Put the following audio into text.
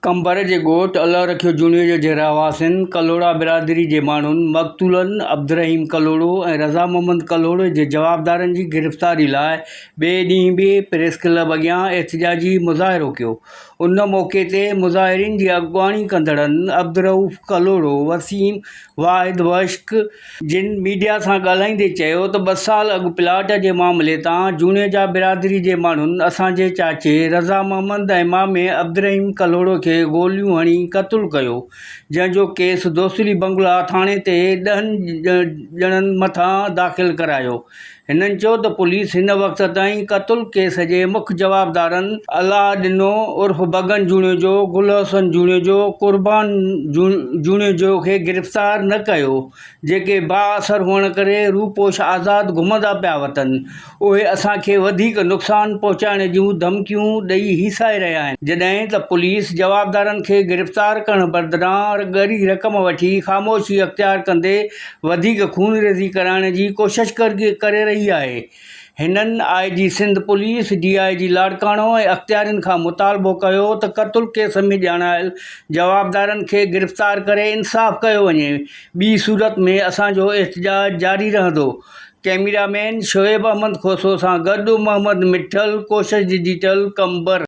قمبر جي ڳوٺ الله رکيو جوڻيجو جي رهواسين ڪلهوڙا برادري جي ماڻهن مقتولن عبدالرحيم ڪلهوڙو ۽ رضا محمد ڪلهوڙي جي جوابدارن جي گرفتاري لاء ٻئي ڏينهن به پريس ڪلب اڳيان احتجاجي مظاهرو ڪيو. ان موقعي تي مظاهرين جي اڳواڻي ڪندڙن عبدالرئوف ڪلهوڙو، وسيم واحد وشق، جن ميڊيا سان ڳالهائيندي چيو ته ٻه سال اڳ پلاٽ جي معاملي تان جوڻيجا برادري جي ماڻهن اسان جي چاچي رضا محمد ۽ مامي عبدالرحيم ڪلهوڙو کي گوليون هڻي قتل ڪيو جنهن جو ڪيس دوسري بنگلا ٿاڻي تي ڏهن ڄڻن مٿان داخل ڪرايو هنن چيو ته پوليس هن وقت تائين قتل ڪيس جي مک جوابدارن الله ڏنو عرف بگن جوڻيجو، گل حسن جوڻيجو، قربان جوڻيجو کي گرفتار نه ڪيو، جيڪي بااثر هئڻ ڪري روپوش آزاد گهمندا پيا وتن، اهي اسان کي وڌيڪ نقصان پهچائڻ جون ڌمڪيون ڏئي هيسائي رهيا آهن، جڏهن ته پوليس جوابدارن کي گرفتار ڪرڻ بدران ڳري رقم وٺي خاموشي اختيار ڪندي وڌيڪ خونريزي ڪرائڻ جي ڪوشش ڪري رهي آهي. هنن I G Sindh police, D I G Larkana ۽ اختيارين کان مطالبو ڪيو ته قتل ڪيس ۾ ڄاڻايل جوابدارن کي گرفتار ڪري انصاف ڪيو وڃي ٻي صورت ۾ اسان جو احتجاج جاري رهندو. ڪئميرا مين شعيب احمد کوسو سان گڏ محمد مٺل، ڪوشش ڊجيٽل، قمبر.